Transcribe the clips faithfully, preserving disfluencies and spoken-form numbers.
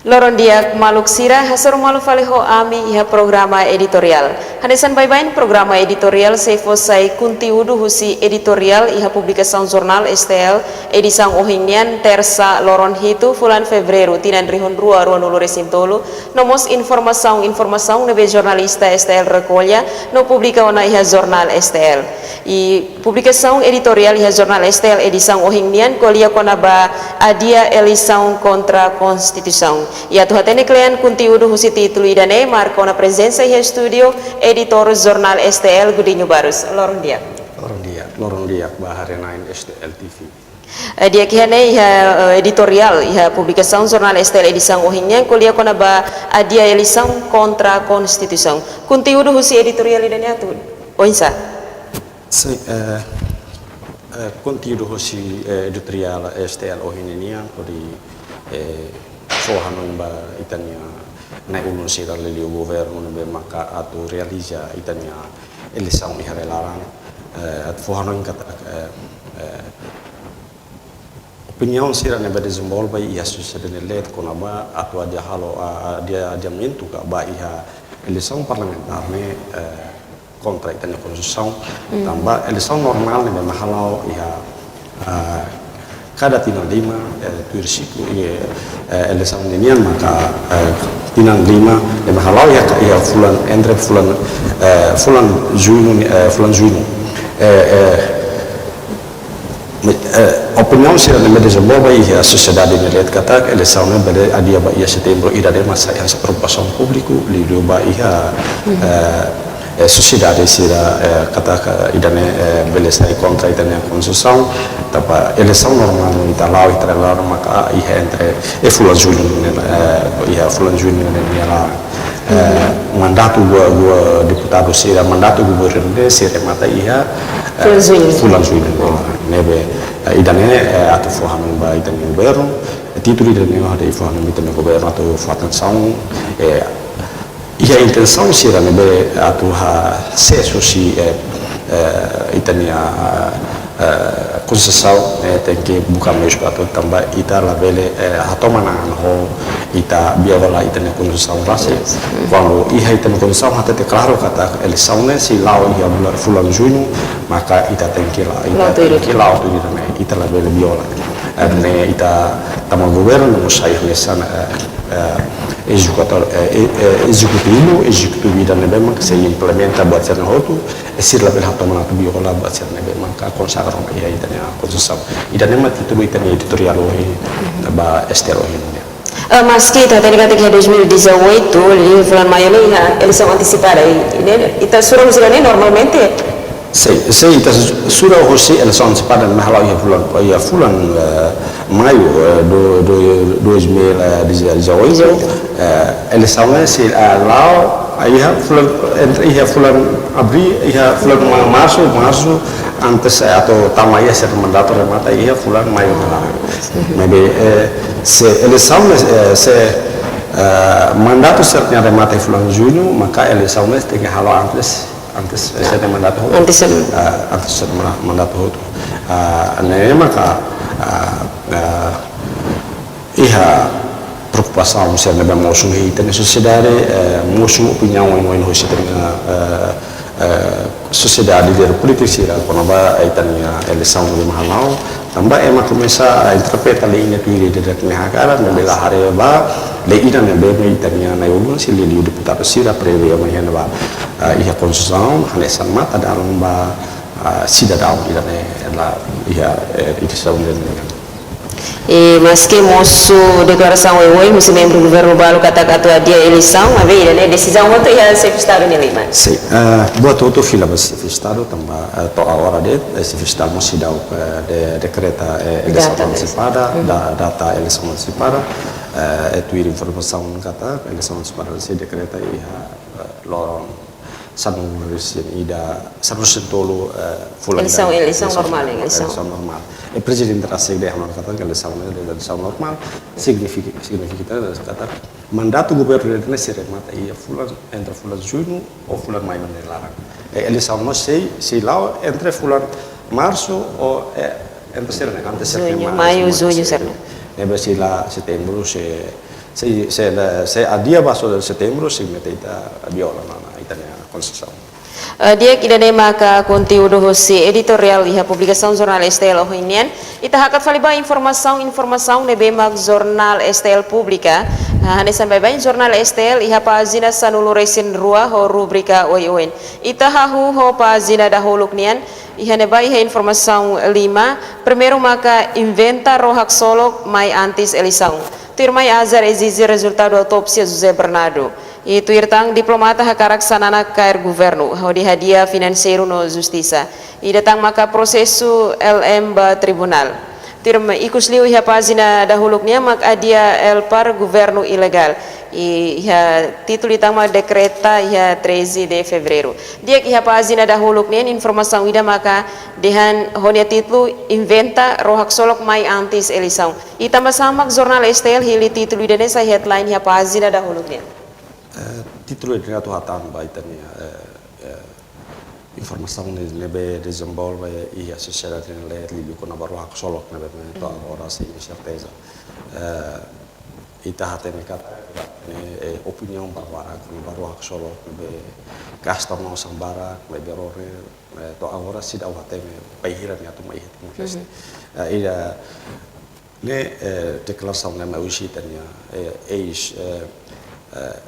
Loron di'ak maluk sira, hasoru malu fali ho ami iha programa editoriál. Hanesan baibain programa editoriál sei fó sai konteúdu husi editoriál iha publikasaun jornál S T L edisaun ohin nian, Tersa, loron hitu fulan Fevereiru tinan rihun rua rua-nulu resin tolu, no mós informasaun-informasaun ne'ebé jornalista S T L rekolla no publika ona iha jornál S T L. I publikasaun editoriál iha jornál S T L edisaun ohin nian ko'alia kona-ba adia eleisaun kontra konstituisaun. I atu hatene kle'an konteúdu husi títulu ida-ne'e, marka ona prezensa iha estúdiu editór jornál S T L, Godinho Barros. Loron di'ak. Loron di'ak, loron di'ak ba haree-na'in S T L T V. Eh, di'ak, iha ne'e iha, eh, editoriál iha publikasaun jornál S T L edisaun ohin nian ko'alia kona-ba adia eleisaun kontra konstituisaun. Konteúdu husi editoriál ida-ne'e atu oinsá? Sin, eh, eh, konteúdu husi, eh, editoriál S T L ohin nian hodi, eh, fó hanoin ba ita-nia na'i-ulun sira liuliu governu ne'ebé maka atu realiza ita-nia eleisaun iha rai-laran, eh, atu fó hanoin katak, eh, eh, opiniaun sira ne'ebé dezenvolve iha sosiedade nia leet kona-ba atu adia halo, a, a, adia, adiamentu ka ba iha eleisaun parlamentár ne'e, eh, kontra ita-nia konstituisaun. Tanba eleisaun normál ne'ebé mak hala'o iha, ah, kada tinan lima, eh, tuir siklu, eh, eh, eleisaun ninian maka, eh, tinan lima ne'ebé mak hala'o iha, iha fulan, entre fulan, eh, fulan Juñu, eh, fulan Juñu. Eh, eh, Eh, opiniaun sira ne'ebé dezenvolve iha sosiedade nia leet katak eleisaun ne'e bele adia ba iha Setembru, ida-ne'e mak sai hanesan preokupasaun públiku, liuliu ba iha, eh, eh, sosiedade sira, eh, katak, eh, ida-ne'e, eh, bele sai kontra ita-nia konstituisaun, tanba eleisaun normál ita la'o iha rai-laran maka iha entre, eh, fulan Juñu ne'e, eh, iha fulan Juñu ne'e nia laran. Eh, mandatu ba, ba deputadu sira, mandatu governu ne'e sei remata iha, eh, fulan Juñu. Fulan Juñu. Ne'ebé, eh, ida-ne'e, eh, atu fó hanoin ba ita-nia governu, eh, títulu ida-ne'e hodi fó hanoin ba ita-nia governu atu fó atensaun, eh, iha intensaun sira ne'ebé atu hasees husi, eh, eh, ita-nia, eh, konstituisaun, eh, tenke buka meius atu tanba ita labele, eh, hatoman an ho ita viola ita-nia konstituisaun rasik. Kuandu iha ita-nia konstituisaun hatete klaru katak eleisaun ne'e sei la'o iha bula-, fulan Juñu, maka ita tenke la-, ita tenke la'o tuir ida-ne'e, ita labele viola. Eh, ne'e ita tama governu no sai hanesan, eh, eh, ezekutor, eh, eh, eh, ezekutivu, ezekutivu ida ne'ebé mak sei implementa buat sira-ne'e hotu, eh, sira labele hatoman atu viola buat sira ne'ebé maka konsagra iha ita-nia konstituisaun. Ida-ne'e mak títulu ita-nia editoriál ohin, ba S T L ohin nian. Eh, maski ita hatene katak iha dois mil e dezoito, liuliu fulan Maiu ne'e iha eleisaun antesipada, i, i ne'e, ita sura husi ne'e normalmente? Sei, sei, ita su-, sura husi eleisaun antesipada ne'e hala'o iha fulan, iha fulan, eh, Maiu, eh, do, do, dois mil e dezoito, eh, eleisaun ne'e sei, eh, la'o, iha fulan, entre iha fulan Abríl, iha fulan Ma-, Marsu, Marsu, antes, eh, atu tama iha sira-nia mandatu remata iha fulan Maiu ne'e laran. Maibé, eh, se eleisaun ne'e, eh, se, eh, mandatu sira-nia remata iha fulan Juñu, maka eleisaun ne'e tenke hala'o antes, antes, eh, sira-nia mandatu hotu. Antes sira-nia. Eh, antes sira-nia mandatu hotu. Ah, ne'e maka, ah, ah, iha preokupasaun sira ne'ebé mosu iha ita-nia sosiedade, eh, mosu opiniaun oioin husi ita-nia, eh, eh, sosiedade, líder polítiku sira kona-ba ita-nia eleisaun ne'ebé mak hala'o, tanba ema komesa interpreta lei ne'e tuir ida-idak nia hakarak, ne'ebé la haree ba lei ida ne'ebé mak ita-nia na'i-ulun sira, liuliu deputadu sira prevee mai iha ne'ebá, eh, iha konstituisaun, hanesan matan-dalan ba, eh, sidadaun ida ne'e la iha, eh, eleisaun ida ne'e. I maski mosu deklarasaun oioin husi membru governu balu katak atu adia eleisaun, maibé ida-ne'e desizaun hotu iha Xefe Estadu nia liman. Sin, eh, buat hotu fila ba Xefe Estadu tanba, eh, to'o agora de'it, eh, Xefe Estadu mós seidauk, eh, de-, dekreta, eh, eleisaun antesipada, da-, data eleisaun antesipada, eh, eh, tuir informasaun katak eleisaun antesipada sei dekreta iha, eh, loron sanulu-resin-ida, sanulu-resin-tolu, eh, fulan. Eleisaun, eleisaun normál, eleisaun. Eleisaun normál. I prezidente rasik dehan katak eleisaun ne'e eleisaun normál, signifika, signifika katak mandatu governu ne'e sei remata iha fulan, entre fulan Juñu ou fulan Maiu nia laran. I eleisaun ne'e sei, sei la'o entre fulan Marsu ou, eh, entre sira-ne'e, antes sira-ne'e. Juñu, Maiu, Juñu, sira-ne'e. Ne'ebé sei la Setembru, sei, Se, se, se adia ba soal Setembru, sei mete ita viola ona ita-nia konstituisaun. Eh, di'ak, ida-ne'e maka konteúdu husi editoriál iha publikasaun Jornál S T L ohin nian. Ita hakat fali ba informasaun, informasaun ne'ebé mak Jornál S T L publika. Ah, hanesan baibain Jornál S T L iha pájina sanulu-resin-rua ho rubrika oioin. Ita hahú ho pájina dahuluk nian, iha ne'ebá iha informasaun lima, primeiru maka inventa ró haksolok mai antes eleisaun. Tuirmai Azar ezije rezultadu autópsia José Bernardo. I tuir tan diplomata hakarak sananak kaer governu, hodi hadi'a finanseiru no justisa. Ida tan maka prosesu L M ba tribunál. Tuirmai ikus liu iha pájina dahuluk nian mak adia L PAR governu ilegál. I iha títulu ida tan mak dekreta iha treze de fevereiro. Di'ak, iha pájina dahuluk nian informasaun ida maka dehan ho nia títulu inventa ró haksolok mai antes eleisaun. Ita mós hamak Jornál S T L hili títulu ida-ne'e sai headline iha pájina dahuluk nian. Eh, títulu ida-ne'e atu hatán ba ita-nia, eh, eh, informasaun ne'e, ne'ebé dezenvolve iha sosiedade nia leet liuliu kona-ba ró haksolok ne'ebé mak to'o agora sei inserteza. Eh, ita hatene katak, eh, opiniaun barak kona-ba ró haksolok ne'ebé gasta osan barak, ne'ebé ró ne'e, eh, to'o agora seidauk hatene bainhira nia atu mai iha Timor-Leste. Eh, ida-ne'e, eh, deklarasaun ne'ebé husi ita-nia, eh, eis, eh, eh,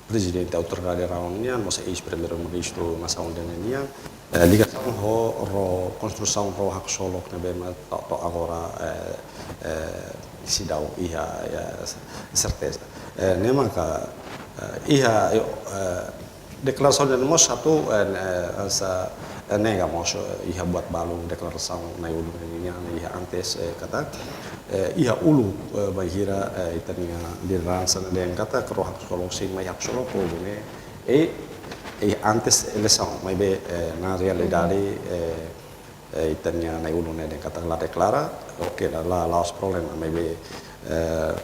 prezidente autoridade RAEOA nian, mós eis primeiru-ministru nasaun ida-ne'e nian, eh, ligasaun ho ró, konstrusaun ró haksolok ne'ebé mak to'o, to'o agora, eh, eh, seidauk iha, iha serteza. Eh, ne'e maka, eh, iha, eh, deklarasaun ne'e mós atu, eh, eh, hanesan, eh, nega mós, eh, iha buat balu deklarasaun nai ulun ne'e nian iha antes, eh, katak, eh, iha uluk, eh, bainhira, eh, ita-nia lideransa ne'e dehan katak ró haksolok sei mai haksolok povu ne'e, eh, eh, antes eleisaun, maibé, eh, na realidade, eh, eh, ita-nia nai ulun ne'e dehan katak la deklara, oke, la, la, la'ós problema, maibé, eh,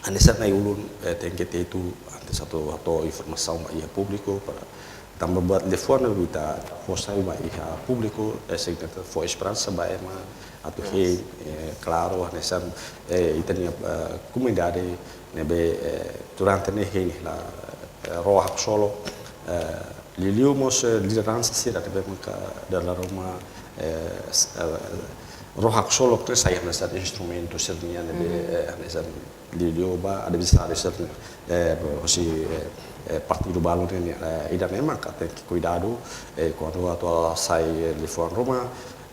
hanesan nai ulun, eh, tenke tetu antes atu hato'o informasaun ba iha públiku, para tanba buat liafuan ne'ebé ita fó sai ba iha públiku, eh, sei ita fó esperansa ba ema atu hein, eh, klaru, hanesan, eh, ita-nia, eh, komunidade ne'ebé, eh, durante ne'e hein hela, eh, ró haksolok, eh, liuliu mós, eh, lideransa sira ne'ebé maka dala ruma, eh, s-, eh, ró haksolok ne'e sai hanesan instrumentu sira-nian ne'ebé, eh, hanesan liuliu ba adversáriu sira-nian, eh, husi, eh, eh, partidu balu ne'e, eh, ida-ne'e maka tenke kuidadu, eh, kuandu atu hasai, eh, liafuan ruma,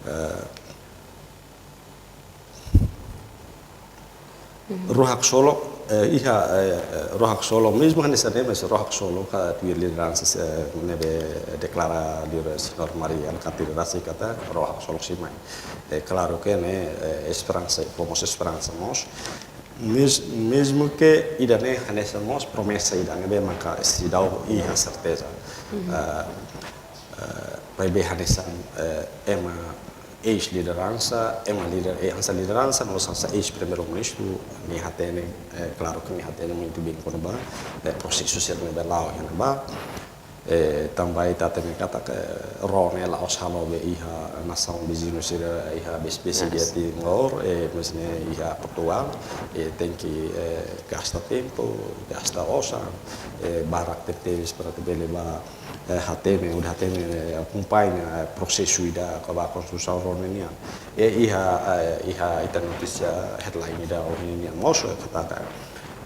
eh, ró haksolok, eh, iha, eh, eh, ró haksolok, mezmu hanesan ne'e, mas ró haksolok, ka tuir lideransa, eh, ne'ebé deklara liur Señór Mari Alkatiri rasik katak ró haksolok sei mai. Eh, klaru ke ne'e, eh, esperansa, fó mós esperansa mós. Mes-, mezmu ke ida-ne'e hanesan mós promesa ida ne'ebé maka seidauk iha serteza. Eh, eh, maibé hanesan, eh, ema eis lideransa, ema lider, eh, hanesan lideransa, no hanesan eis primeiru-ministru, nia hatene, eh, klaru ke nia hatene muitu bein kona-ba, eh, prosesu sira ne'ebé la'o iha ne'ebá. Eh, tanba ita hatene katak, eh, ró ne'e la'ós halo be iha nasaun viziñu sira iha bes-, besik iha Timor, eh, mas ne'e iha Portugal, eh, tenke, eh, gasta tempu, gasta osan, eh, barak tebetebes para atu bele ba, eh, hatene, hodi hatene, eh, akompaña, eh, prosesu ida kona-ba konstrusaun ró ne'e nian. Eh, iha, eh, iha ita notísia headline ida ohin nian mós, eh, katak,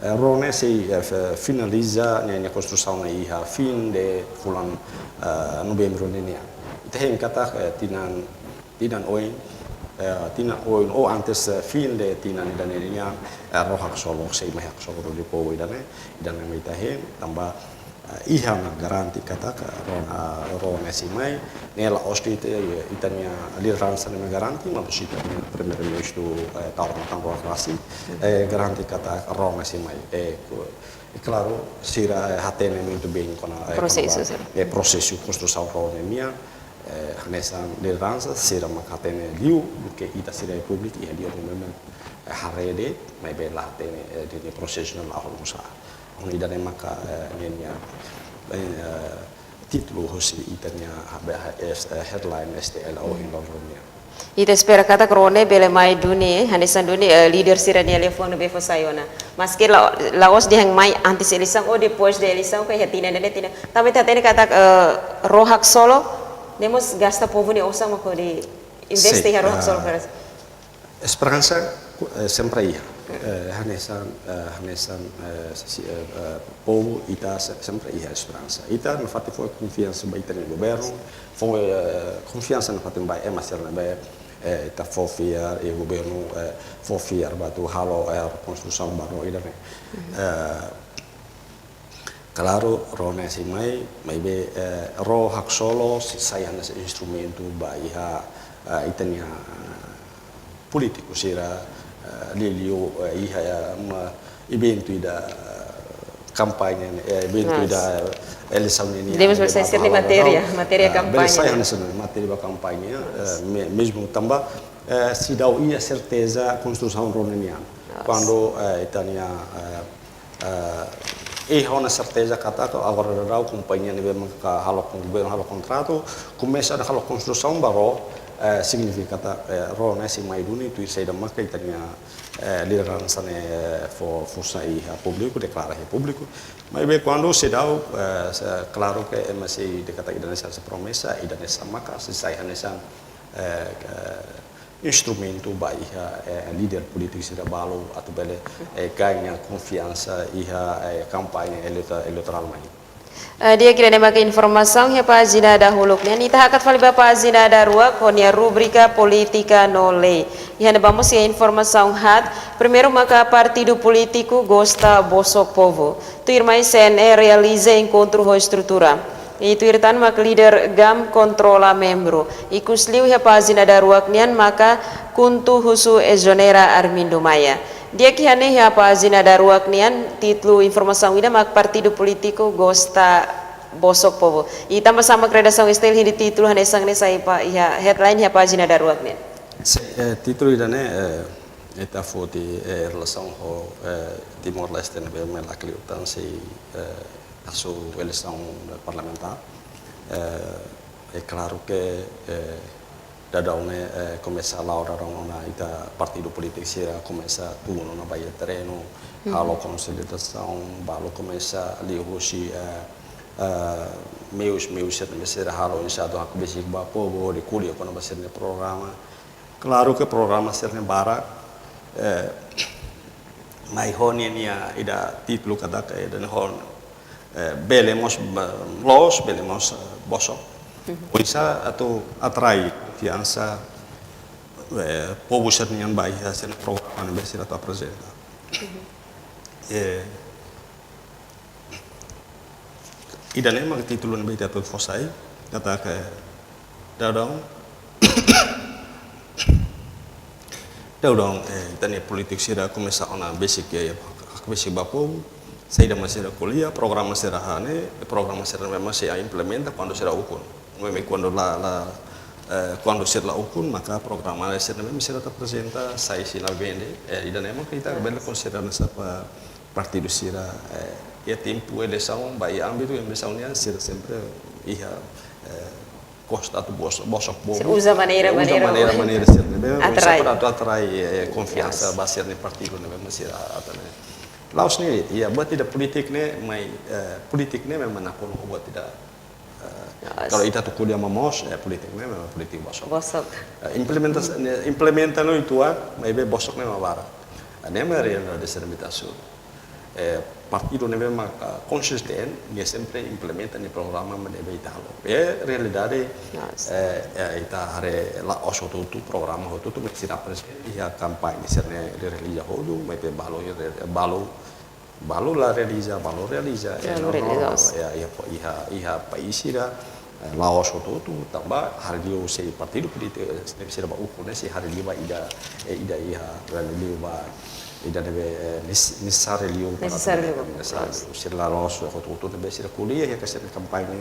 eh, ró ne'e sei, eh, fe-, finaliza nia, nia konstrusaun ne'e iha fin de fulan, eh, Novembru ne'e nian. Ita hein katak, eh, tinan, tinan oin, eh, tinan oin ou antes, eh, fin de tinan ida-ne'e nian, eh, ró haksolok sei mai haksolok ró di povu ida-ne'e, ida-ne'e mak ita hein, tanba, eh, iha ona garante katak ró ne'e, ró ne'e sei mai, ne'e la'ós de'it, eh, ita-nia lideransa ne'e mak garante, maibé ita-nia primeiru-ministru, eh, tau ona tan ró rasik, eh, garante katak ró ne'e sei mai, eh, ku-, eh, klaru, sira, eh, hatene muitu bein kona, eh, prosesu, kona-ba, sira, eh, prosesu konstrusaun ró ne'e nian, eh, hanesan lideransa, sira mak hatene liu, duké ita sira públiku, iha liur ne'e mak, eh, haree de'it, maibé la hatene, eh, de'it prosesu ne'e la'o oinsá. Hodi ida-ne'e maka, eh, ninia, eh, títulu husi ita-nia, eh, headline S T L ohin loron nian. Ita espera katak Rone bele mai duni, hanesan duni, eh, líder sira-nia liafuan ne'ebé fó sai ona. Maski la, la'ós dehan mai antes eleisaun ou depois de eleisaun, ka iha tinan ne'e tinan. Tanba ita hatene katak, eh, ró haksolok, ne'e mós gasta povu nia osan mak hodi investe iha ró haksolok. Esperansa, eh, sempre iha. Eh, hanesan, eh, hanesan, eh, si, eh, eh, povu ita se-, sempre iha esperansa. Ita nafatin fó konfiansa ba ita-nia governu, fó, eh, konfiansa nafatin ba ema sira ne'ebé, eh, ita fó fiar, eh, governu, eh, fó fiar ba atu halo, eh, konstrusaun ba ró ida-ne'e. Eh, klaru, ró ne'e sei mai, maibé, eh, ró haksolok sei sai hanesan instrumentu ba iha, eh, ita-nia, eh, polítiku sira, eh, liuliu, eh, iha, eh, uma eventu ida, eh, kampaña, eh, eventu ida, eh, eleisaun nian, debemos ida bele sai ba sira-nia matéria, matéria kampaña, bele sai hanesan matéria ba kampaña, eh, me-, mezmu tanba, eh, seidauk iha serteza konstrusaun ró ne'e nian. Kuandu, eh, ita-nia, eh, eh, iha ona serteza katak agora daudaun kompañia ne'ebé maka halo kon-, governu halo kontratu, komesa halo konstrusaun ba ró, eh, signifika katak, eh, ró ne'e sei mai duni tuir saida maka ita-nia, eh, lideransa ne'e, eh, fó, fó sai iha públiku, deklara iha públiku. Maibé kuandu seidauk, eh, se-, klaru ke ema sei dehan katak ida-ne'e sai promesa, ida-ne'e sai maka sei sai hanesan, eh, eh, instrumentu ba iha, eh, líder polítiku sira balu atu bele, eh, gaña konfiansa iha, eh, kampaña eleta-, eleitorál mai. Eh, di'ak, ida-ne'e maka informasaun iha pájina dahuluk nian. Ita hakat fali ba pájina daruak ho nia rubrika Polítika no Lei. Iha ne'ebá mós iha informasaun haat, primeiru maka partidu polítiku gosta bosok povu. Tuirmai C N E realiza enkontru ho estrutura. I tuir tan mak líder GAM kontrola membru. Ikusliu iha pájina daruak nian maka KHUNTO husu ezonera Armindo Maia. Di'ak, iha ne'e iha pájina daruak nian títulu informasaun ida mak partidu polítiku gosta bosok povu. I tanba sá mak redasaun STL hili títulu hanesan ne'e sai ba iha headline iha pájina daruak nian? Sin, eh, títulu ida-ne'e, eh, ita foti, eh, relasaun ho, eh, Timor-Leste ne'ebé mai laklihun tan sei, eh, hasoru eleisaun parlamentár. Eh, é klaru ke, eh, daudaun ne'e, eh, komesa la'o daudaun ona ita partidu polítiku sira komesa tun ona ba iha terrenu, halo konsolidasaun, balu komesa liuhusi, eh, eh, meius, meius sira ne'ebé sira halo inisiativa hakbesik ba povu, hodi ko'alia kona-ba sira-nia programa. Klaru ke programa sira-ne'e barak, eh, mai ho ninia ida títulu katak ida-ne'e ho, eh, bele mós, eh, loos, bele mós, eh, bosok. Oinsá atu atrai konfiansa, eh, povu sira-nian ba iha sira-nia programa ne'ebé sira atu aprezenta. Eh, ida-ne'e mak títulu ne'ebé ita atu fó sai, katak daudaun, daudaun, eh, ita-nia polítiku sira komesa ona besik, eh, besik ba povu, saida mak sira ko'alia, programa sira hanesan ne'e, programa sira memang sira implementa kuandu sira ukun. Memang kuandu la, la, eh, kuandu sira la ukun, maka programa sira memang sira atu aprezenta, sai sira vende, eh, ida-ne'e mak ita bele konsidera hanesan partidu sira, eh, iha tempu eleisaun, ba iha ámbitu eleisaun nian sira sempre iha, eh, gosta atu bos-, bosok povu. Sira uza maneira, eh, uza maneira, maneira, maneira sira ne'ebé, atrai. Uza para atu atrai, eh, konfiansa ba sira-nia partidu ne'ebé mak sira atu ne'e. La'ós ne'e, iha buat ida polítika ne'e, mai, eh, polítika ne'e memang nakonu buat ida, eh, kalau ita atu ko'alia moos, eh, polítika ne'e memang polítika bosok. Bosok. Eh, implementa, ne'e, implementa no itu, ah, maibé bosok ne'e mak barak. Ah, ne'e mak realidade sira-ne'e atu hasoru. Eh, partidu ne'ebé mak, ah, konsistente, nia sempre implementa nia programa mak ne'ebé ita halo. Eh, realidade, eh, eh, ita haree la'ós hotu-hotu programa hotu-hotu mak sira aprezenta iha kampaña sira-ne'e realiza hotu, maibé balu, balu, balu la realiza, balu realiza, eh, balu no, no, realiza. Ya, iha, iha, iha país sira, eh, la'ós hotu-hotu, tanba haree liu sei partidu polítiku, eh, sira ba ukun ne'e sei haree liu ba ida, eh, ida iha, haree liu ba ida ne'ebé, eh, nes-, nesesáriu liu para nesesáriu liu, nesesáriu liu. Sira la'ós hotu-hotu ne'ebé sira ko'alia iha sira-nia kampaña,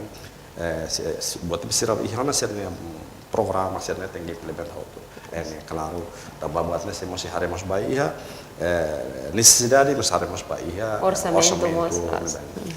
eh, se, se, buat sira iha ona sira-nia, mm, programa sira-ne'e tenke implementa hotu. Eh, ne'e klaru, tanba buat ne'e sei mós haree mós ba iha, eh, nesesidade mós haree mós ba iha, eh, orsamentu, orsamentu mós, ne'ebé.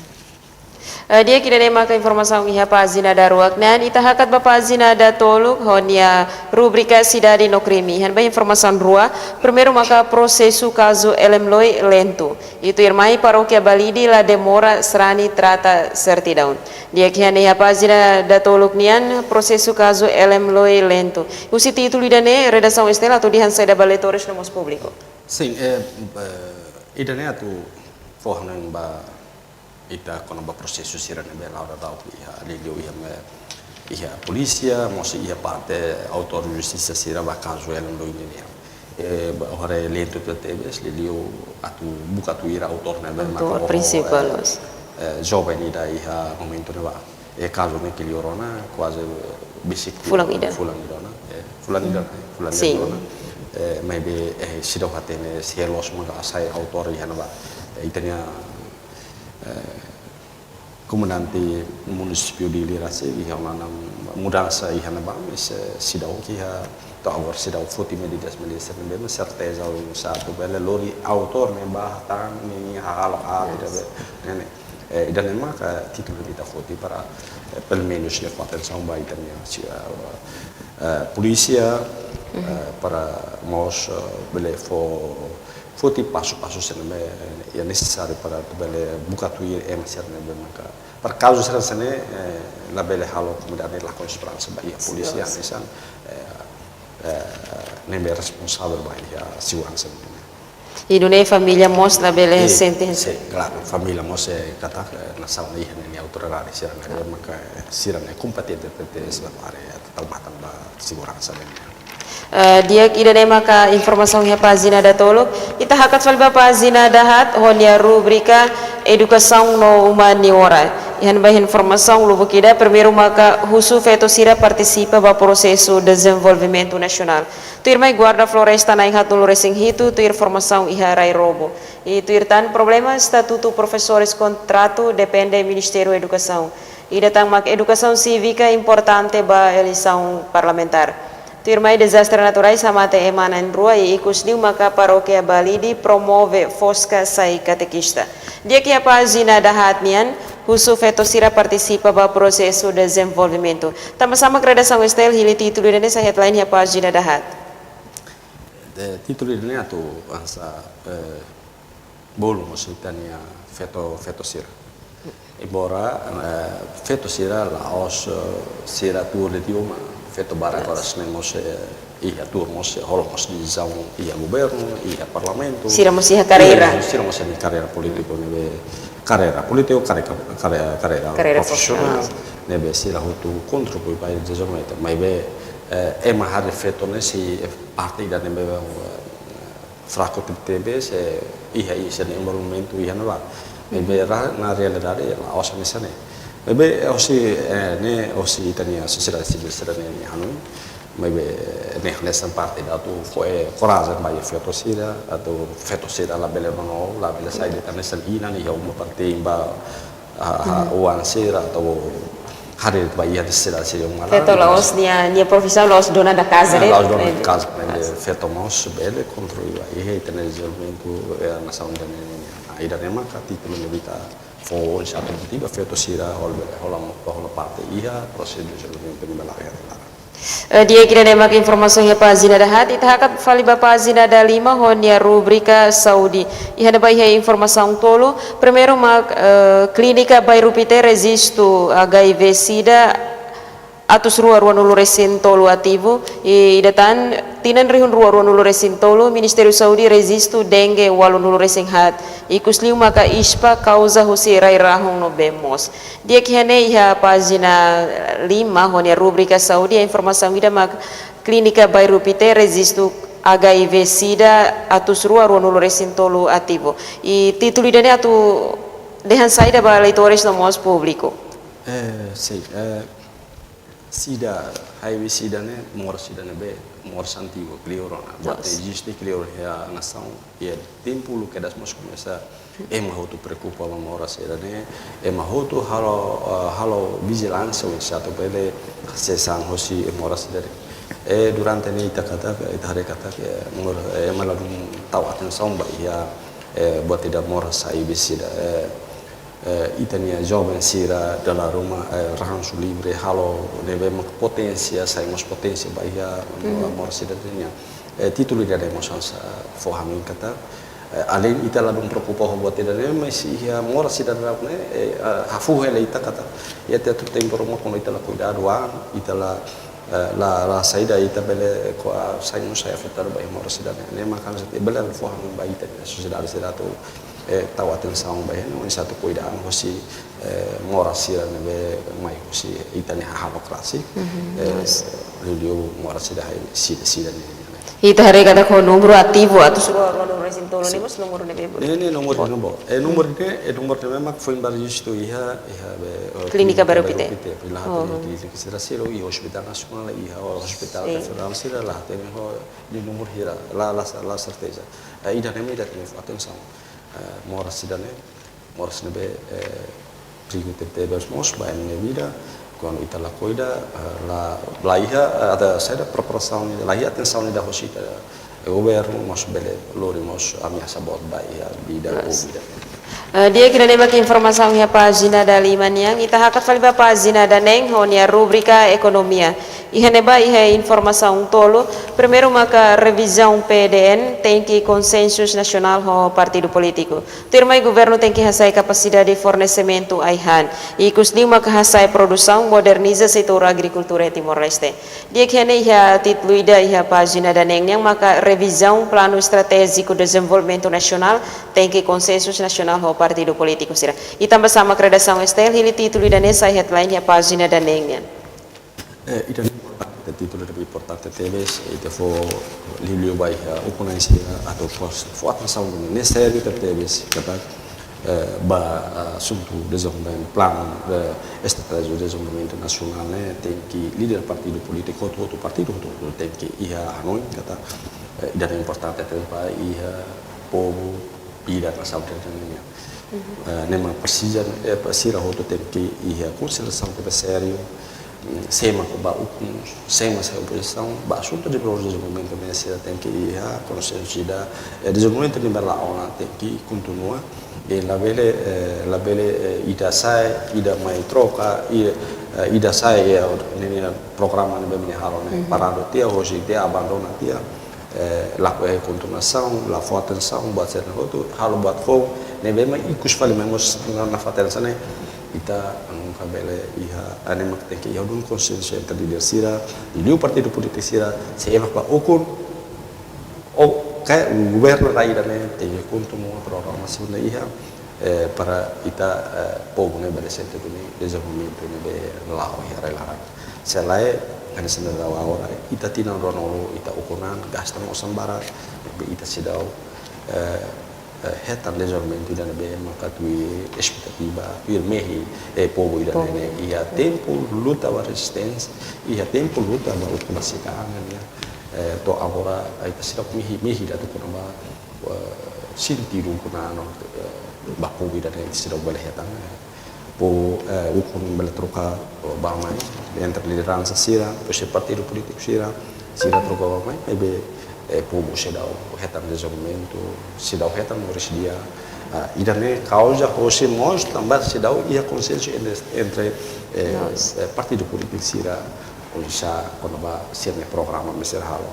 Eh, di'ak, ida-ne'e maka informasaun iha pájina daruak nian. Ita hakat ba pájina datoluk ho nia rubrika Sidade no Krime. Iha ne'ebá informasaun rua. Primeiru maka prosesu kazu Elem Loi lentu. I tuirmai Parókia Balide la demora sarani trata sertidaun. Di'ak, iha ne'e iha pájina datoluk nian prosesu kazu Elem Loi lentu. Husi títulu ida-ne'e, redasaun STL atu dehan saida ba leitores no mós públiku? Sin, eh, eh, ida-ne'e atu fó-hanoin ba ita kona-ba prosesu sira ne'ebé la'o daudauk iha, liuliu iha, iha polísia, mós iha parte autór justisa sira ba kazu Elem Loi nian. Eh, ba, agora lentu tebes, liuliu atu buka tuir autór ne'ebé maka, autór prinsipál, eh, mas, eh, joven ida iha momentu ne'ebá. Eh, kazu ne'e kleur ona, kuaze besik fulan ida. Fulan ida ona, eh, fulan ida, hmm, eh, fulan ida, sin, ona. Eh, maibé, eh, seidauk hatene, se loos maka sai autór iha ne'ebá. Eh, ita-nia, eh, komandante munisípiu Dili rasik iha ona mudansa iha ne'ebá, mas, eh, seidauk iha, to'o agora seidauk foti medidas, medidas ne'ebé, mas serteza oinsá atu bele lori autór ne'ebá, tan, ninia hahalok aat, yes, ida-ne'e, ne'e, ne'e. Eh, ida-ne'e maka títulu ita foti para, eh, pelumenus nia fó atensaun ba ita-nia, si, eh, eh, polísia, mhm, eh, para mós, eh, bele fó, foti pasu-pasu sira ne'ebé, eh, nesesáriu para atu bele buka tuir ema sira ne'ebé maka, para kazu sira hanesan ne'e, eh, labele halo komunidade lakon esperansa ba iha polísia, sin, hanesan, eh, eh, ne'ebé responsavel ba iha seguransa ne'e. I nune'e família mós labele, eh, sente, sin, klaru, família mós, eh, katak, eh, nasaun iha ninia autoridade sira ne'ebé, ah, maka, eh, sira ne'e kompetente tebes ba área, tau matan ba seguransa ne'e. Eh, di'ak, ida-ne'e maka informasaun iha pájina datoluk. Ita hakat fali ba pájina dahaat ho nia rubrika Edukasaun no Uma nia Oras. Iha ne'ebá informasaun lubuk ida, primeiru maka husu feto sira partisipa ba prosesu dezenvolvimentu nasionál. Tuirmai Guarda Floresta na'in haatnulu-resin-hitu tuir formasaun iha Rai Robo. I tuir tan problema estatutu profesores kontratu depende Ministériu Edukasaun. Ida tan mak edukasaun sívika importante ba eleisaun parlamentár. Tuirmai dezastre naturais hamate ema na'in-rua i ikus liu maka Parókia Balide promove Fosca sai katekista. Di'ak, iha pájina dahaat nian, husu feto sira partisipa ba prosesu dezenvolvimentu. Tanba sá mak redasaun STL hili títulu ida-ne'e, sai headline iha pájina dahaat? Eh, títulu ida-ne'e atu hanesan, eh, bolu mós ita-nia feto, feto sira. Embora, eh, feto sira la'ós, eh, sira tuur de'it iha uma, feto barak, yes, oras ne'e mós, eh, iha tuur mós, eh, hola mós desizaun iha governu, iha parlamentu. Sira mós iha karreira. Iha, sira mós iha karreira polítiku, hmm, ne'ebé karreira polítiku, karreira, karreira, karreira, karreira profisionál, profisionál, ne'ebé sira hotu kontribui ba dezenvolvimentu. Maibé, eh, ema harii feto ne'e sei, eh, parte ida ne'ebé, eh, fraku tebetebes, eh, iha, iha sira-nia envolvimentu iha ne'ebá. Maibé, mhm, ra-, na realidade, la'ós hanesan ne'e. Maibé, eh, hosi, eh, ne'e, hosi ita-nia sosiedade sivíl sira-ne'e, nia hanoin. Maibé, eh, ne'e hanesan parte ida atu fó, eh, korajen ba iha feto sira, atu feto sira labele nonook, labele sai, mhm, de'it hanesan inan iha uma para te'in ba, ah, ah, mhm, oan sira atu harii ba iha sira, sira uma. Feto la'ós nia, nia profisaun la'ós dona da casa, ah, ne'e? La'ós dona da, eh, casa, ne'e, ah, feto mós bele kontribui ba iha ita-nia dezenvolvimentu, eh, nasaun ida-ne'e nian. Ah, ida-ne'e maka títulu ne'ebé ita fó oinsá atu motiva feto sira hola, hola, hola parte iha prosesu dezenvolvimentu ne'ebé la'o iha laran. Eh, di'ak, ida-ne'e mak informasaun iha pájina dahaat, ita hakat fali ba pájina dalima ho nia rubrika saúde. Iha ne'ebá iha informasaun tolu, primeiru mak, eh, Klínika Bairru Pité rejistu H I V sida atus rua ruanulu-resin-tolu ativu, i ida tan tinan rihun rua ruanulu-resin-tolu, Ministériu Saúde rejistu dengue ualunulu-resin-haat, ikus liu maka ISPA kauza husi rai-rahun no bee moos. Di'ak, iha ne'e iha pájina lima ho nia rubrika saúde, informasaun ida mak Klínika Bairru Pité rejistu H I V sida atus rua ruanulu-resin-tolu ativu. I títulu ida-ne'e atu dehan saida ba leitores no mós públiku? Eh, sin, eh, sida, H I V sida ne'e moras ida ne'ebé, moras antigu, kleur ona. Buat, yes, eziste kleur iha nasaun, iha tempu uluk kedas mós komesa ema hotu preokupa ba moras ida-ne'e, ema hotu halo, eh, halo vijilánsia oinsá atu bele sasán hosi moras ida-ne'e. Eh, durante ne'e ita katak, ita haree katak, eh, mor-, eh, ema ladún tau atensaun ba iha, eh, buat ida moras H I V sida, eh, eh, ita-nia joven sira dala ruma, eh, ransu livre halo ne'ebé mak poténsia, sai mós poténsia ba iha moras sidadania. Eh, títulu ida-ne'e mós hanesan fó hanoin katak, eh, aleinde ita ladún preokupa ho buat ida-ne'e, mas iha moras sidadania ne'e, eh, ah, hafuhu hela ita katak, iha ita-nia tempu ruma kuandu ita la kuidadu an, ita la, eh, la, la saida ita bele ko, ah, sai mós sai afetadu ba iha moras sidadania. Ne'e maka hanesan bele fó hanoin ba ita, sosiedade sira atu, eh, tau atensaun ba iha ne'e, oinsá atu kuidadu hosi, eh, moras sira ne'ebé mai hosi ita-nia hahalok rasik. Mhm, eh, yes. Liuliu moras sira, hai, sira, sira ne'e. Ita haree katak ho númeru ativu atus rua, rua resin tolu ne'e mós númeru ne'ebé boot. Ne'e, ne'e númeru ne'ebé boot. Eh, númeru ne'e, eh, númeru ne'ebé mak foin ba rejistu iha, iha be, eh, Klínika Bairru Pité. Bairru Pité. Ila Oh. Klínika sira sira iha Hospital Nasionál, iha Hospital Sin. Referensiál sira la hatene ho nia númeru hira, la, la, la serteza. Eh, ida-ne'e mak ita tenke fó atensaun. Eh, moras sira-ne'e, moras ne'ebé, eh, perigu tebetebes mós ba ema nia vida, kuandu ita la kuidadu, eh, la, la iha, eh, atu saida preparasaun, la iha atensaun ida hosi ita, eh, governu mós bele lori mós ameasa boot ba iha vida Yes. públiku. Eh, di'ak, ida-ne'e mak informasaun iha pájina dalima nian, ita hakat fali ba pájina daneen ho nia rubrika ekonomia. Iha ne'ebá iha informasaun tolu, primeiru maka revizaun P D N, tenke konsensu nasionál ho partidu polítiku. Tuirmai governu tenke hasa'e kapasidade fornesimentu ai-han. Ikusliu maka hasa'e produsaun moderniza setór agrikultura Timor-Leste. Di'ak, iha ne'e iha títulu ida iha pájina daneen nian maka revizaun planu estratéjiku dezenvolvimentu nasionál tenke konsensu nasionál ho partidu polítiku sira. I tanba sá mak redasaun S T L hili títulu ida-ne'e sai headline iha pájina daneen nian? Eh, ida-ne'e importante, títulu ne'ebé importante tebes, eh, ita fó liuliu ba iha ukun-na'in sira atu fó, fó atensaun ne'e sériu tebetebes, katak, eh, ba, ah, asuntu dezenvolvimentu, planu, eh, estratéjiku dezenvolvimentu nasionál ne'e, tenke líder partidu polítiku, hotu-hotu partidu, hotu-hotu tenke iha hanoin, katak, eh, ida-ne'e importante tebes ba iha povu, ida nasaun ida-ne'e. Eh, ne'e mak presiza, eh, sira hotu tenke iha konsiderasaun tebes sériu, mm, sé mak ba ukun, sé mak sai opozisaun, ba asuntu de dezenvolvimentu ne'e sira tenke iha konsensu ida, eh, dezenvolvimentu ne'e ba la ona tenke kontinua, i labele, eh, labele, eh, ida sai, ida mai troka, i, eh, ida sai, eh, ne'e, ne'e programa ne'ebé mak nia halo ne'e, Mhm. paradu tiha, hosi tiha, abandona tiha, eh, lakohi kontinuasaun, la fó atensaun, buat sira-ne'e hotu, halo buat foun, ne'ebé mak ikus fali mai mós na, na fatin sira-ne'e, ita nunka bele iha, ida-ne'e mak tenke iha duni konsensu entre líder sira, liuliu partidu polítiku sira, sé mak ba ukun, ou ke governu rai ida-ne'e, tenke kontinua programa sira-ne'e iha, eh, para ita, eh, povu ne'e bele sente duni dezenvolvimentu ne'ebé la'o iha rai laran. Se lae, hanesan ne'e agora, ita tinan ruanulu, ita ukun an, gasta mós osan barak, ne'ebé ita seidauk, eh, eh, hetan dezenvolvimentu ida ne'ebé maka tuir espetativa, tuir mehi, eh, povu ida-ne'e, Povu. ne'e, iha tempu luta ba rezisténsia, iha tempu luta ba ukun rasik an, ya. Eh, to'o agora, ita seidauk mehi, mehi ida atu kona-ba, eh, sentidu ukun an, eh, ba povu ida-ne'e seidauk bele hetan, eh. Povu, eh, ukun bele troka, eh, ba mai, entre lideransa sira, depois partidu polítiku sira, sira troka ba mai, ne'ebé, eh, povu seidauk hetan dezenvolvimentu, seidauk hetan moris di'ak, ah, ida-ne'e kauza hosi mós tanba seidauk iha konsensu entre, entre, eh, Yes. eh, partidu polítiku sira, oinsá kona-ba sira-nia programa mesti halo.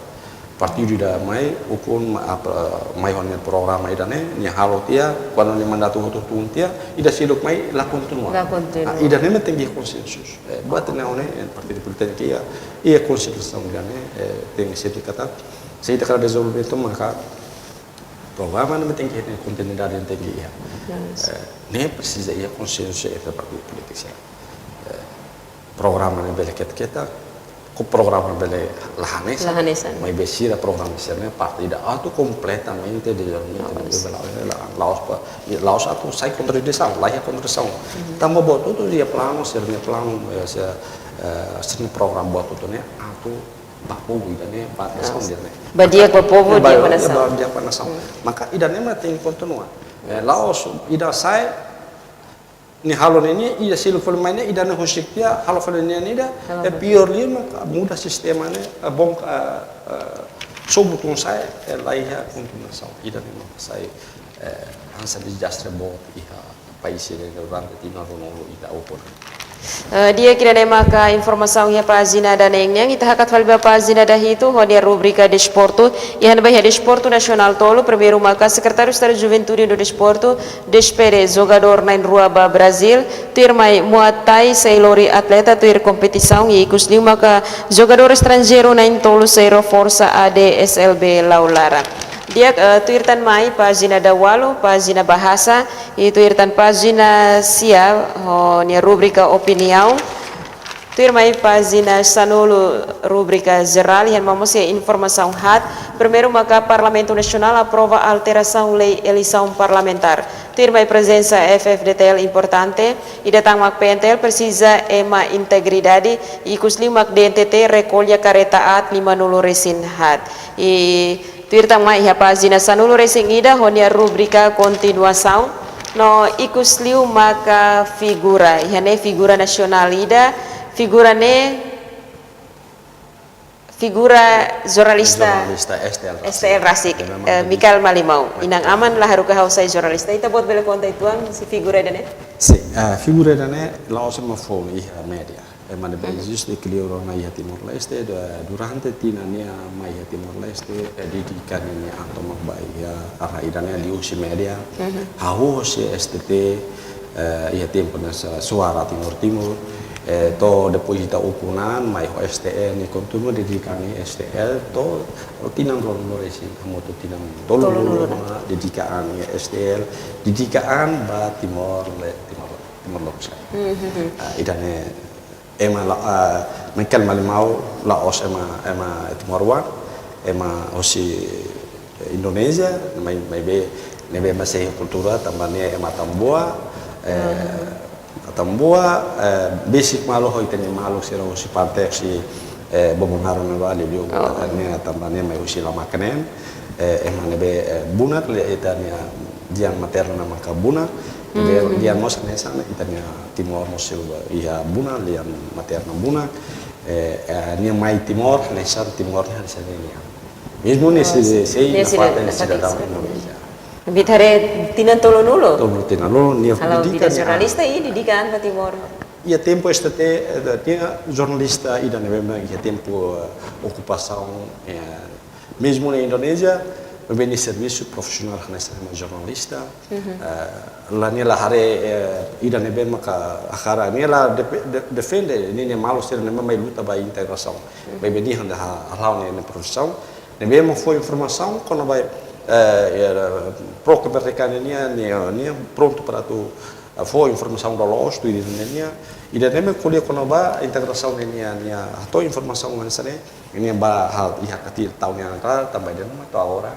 Partidu ida mai, ukun ma-, apa, mai ho nia programa ida-ne'e, nia halo tiha, kuandu nia mandatu hotu tun tiha, ida seluk mai la kontinua. La kontinua. Ah, ida-ne'e mak tenke konsensu. Eh, buat ne'e ne'e, eh, partidu polítiku tenke iha, iha konsensu ida-ne'e, eh, tenke sertifikata. Se ita hakarak dezenvolvimentu maka programa ne'e tenke iha, kontinuidade tenke iha. Yes. Eh, ne'e presiza iha konsensu entre partidu polítiku sira. Eh, programa ne'e bele ketak-ketak, ho programa bele la hanesan. La hanesan. Maibé sira programa sira-ne'e parte ida atu kompletamente dezenvolvimentu La'ós. ne'ebé la, la, la'ós pa, la'ós atu sai kontradisaun, la iha kontradisaun. Mhm. Tanba buat hotu iha planu, sira-nia planu, eh, sira, eh, sira-nia programa buat hotu ne'e atu ba povu ida-ne'e, ba nasaun Yes. ida-ne'e. Ba di'ak ba povu, Ba, di'ak ba ba, nasaun. ba, di'ak ba nasaun. Hmm. Maka ida-ne'e mak tenke kontinua. Eh, Yes. la'ós ida sai, nia halo ne'e nian, ida seluk fali mai ne'e, ida-ne'e husik tiha, halo fali nian ida, Halo eh, fali. piór liu mak muda sistema ne'e, eh, bom, eh, eh, sobu tun sa'e, eh, la iha kontinuasaun, ida-ne'e mak sai, eh, hanesan dezastre boot iha país ne'e durante tinan ruanulu ita ukun. Eh, di'ak, ida-ne'e maka informasaun iha pájina daneen nian. Ita hakat fali ba pájina dahitu ho nia rubrika desportu. Iha ne'ebá iha desportu nasionál tolu, primeiru maka Sekretáriu Estadu Juventude no Desportu despede jogadór na'in-rua ba Brazíl, tuirmai Muay Thai sei lori atleta tuir kompetisaun, i ikusliu maka jogadór estranjeiru na'in-tolu sei reforsa A D S L B Laulara. Di'ak, eh, tuir tan mai pájina dawalu, pájina bahasa, i tuir tan pájina sia ho nia rubrika opiniaun. Tuirmai pájina sanulu rubrika jerál, iha ne'ebá mós iha informasaun haat. Primeiru maka Parlamentu Nasionál aprova alterasaun lei eleisaun parlamentár. Tuirmai prezensa F F D T L importante, ida tan mak P N T L presiza ema integridade, ikusliu mak D N T T rekolla kareta aat limanulu resin haat. I tuir tan mai iha pájina sanulu resin ida ho nia rubrika kontinuasaun. No ikusliu maka figura, iha ne'e figura nasionál ida, figura ne'e, figura jornalista Jornalista S T L rasik. S T L rasik, Ida eh, Mikael Malimau. Mikael. Inan-aman la haruka ha'u sai jornalista. Ita-boot bele konta uitoan husi figura ida-ne'e? Sin, eh, figura ida-ne'e la'ós ema foun iha média. Ema ne'ebé eziste kleur ona iha Timor-Leste, da-, durante tinan nia mai iha Timor-Leste, eh, dedika nia an tomak ba iha, karena ida-ne'e liuhusi média, hahú husi S T T, eh, iha tempu hanesan Suara Timor Timur, eh, to'o depois ita ukun an, mai ho S T L, nia kontinua dedika nia S T L, to'o tinan ruanulu resin, hamutuk tinan tolunulu, tolunulu ona, dedika an iha S T L, dedika an ba Timor, le, Timor, Timor Lorosa'e. Ah, ida-ne'e ema la, ah, Mikael Malimau la'ós ema, ema timoroan, ema hosi Indonézia, mai, maibé ne'ebé ema sei kultura, tanba nia ema Atambua, eh, Atambua, eh, besik malu ho ita-nia maluk sira hosi parte hosi, eh, Bobonaro ne'ebá liuliu, nia tanba nia mai hosi Lamak-Kenem, eh, ema ne'ebé, eh, bunak, lian ita-nia lian materna maka bunak, ne'ebé lian mós hanesan ita-nia Timor mós iha bunak, lian materna bunak, eh, eh, nia mai Timor, hanesan Timor ne'e hanesan nia. Mezmu nia sei, sei, nia sei nafatin, nafatin sidadaun Indonézia. Maibé haree tinan tolunulu? Tolunulu tinan lolo, nia halo dedika vida nia jornalista i dedika an ba Timor. Iha tempu S T T, eh, nia jornalista ida ne'ebé iha tempu, eh, okupasaun, eh, mezmu iha Indonézia, maibé nia servisu profisionál hanesan ema jornalista. Eh, la nia la haree, eh, ida ne'ebé maka hakarak, nia la depe-, de-, defende ninia maluk sira ne'ebé mai luta ba integrasaun. Maibé nia handa ha-, hala'o nia, nia profisaun. Ne'ebé mak fó informasaun kona-ba, eh, eh, pro kemerdekaan nian, nia, nia prontu para atu, eh, fó informasaun loloos tuir ida-ne'e nian. Ida ne'ebé ko'alia kona-ba integrasaun nian, nia hato'o informasaun hanesan ne'e, nia ba hal iha katil tau nia angkar, tanba ida-ne'e mak to'o agora.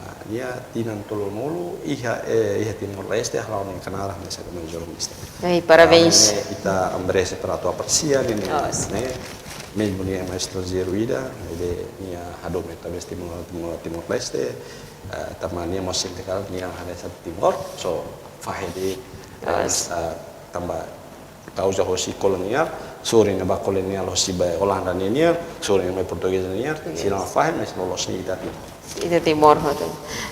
Ah, nia tinan tolunulu iha, eh, iha Timor-Leste, hala'o nia knaar hanesan ema jornalista. Ai, parabéns. Ne'e ita merese para atu apresia nia, ne'e, mezmu nia ema estranjeiru ida, ne'ebé nia hadomi ita-boot Timor, Timor, Timor-Leste, eh, tanba nia mós sente katak nia hanesan Timor, so fahe de'it, eh, tanba kauza hosi koloniál, sorin ne'ebá koloniál hosi ba Olanda nian, sorin ne'ebá portugés nian, sira la fahe, mais loloos ne'e ita Timor. Ita Timor hotu.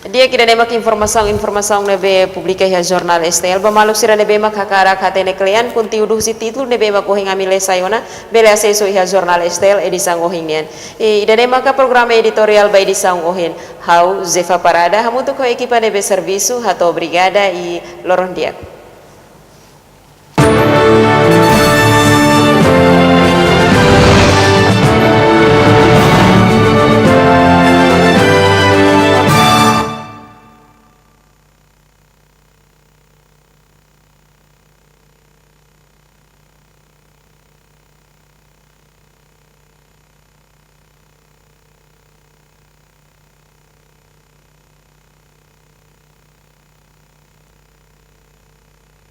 Di'ak, ida-ne'e mak informasaun, informasaun ne'ebé publika iha jornál S T L. Ba maluk sira ne'ebé mak hakarak hatene kle'an konteúdu husi títulu ne'ebé mak ohin ami lee sai ona, bele asesu iha jornál S T L edisaun ohin nian. I ida-ne'e maka programa editoriál ba edisaun ohin. Ha'u Zefa Parada, hamutuk ho ekipa ne'ebé servisu, hato'o obrigada i loron di'ak.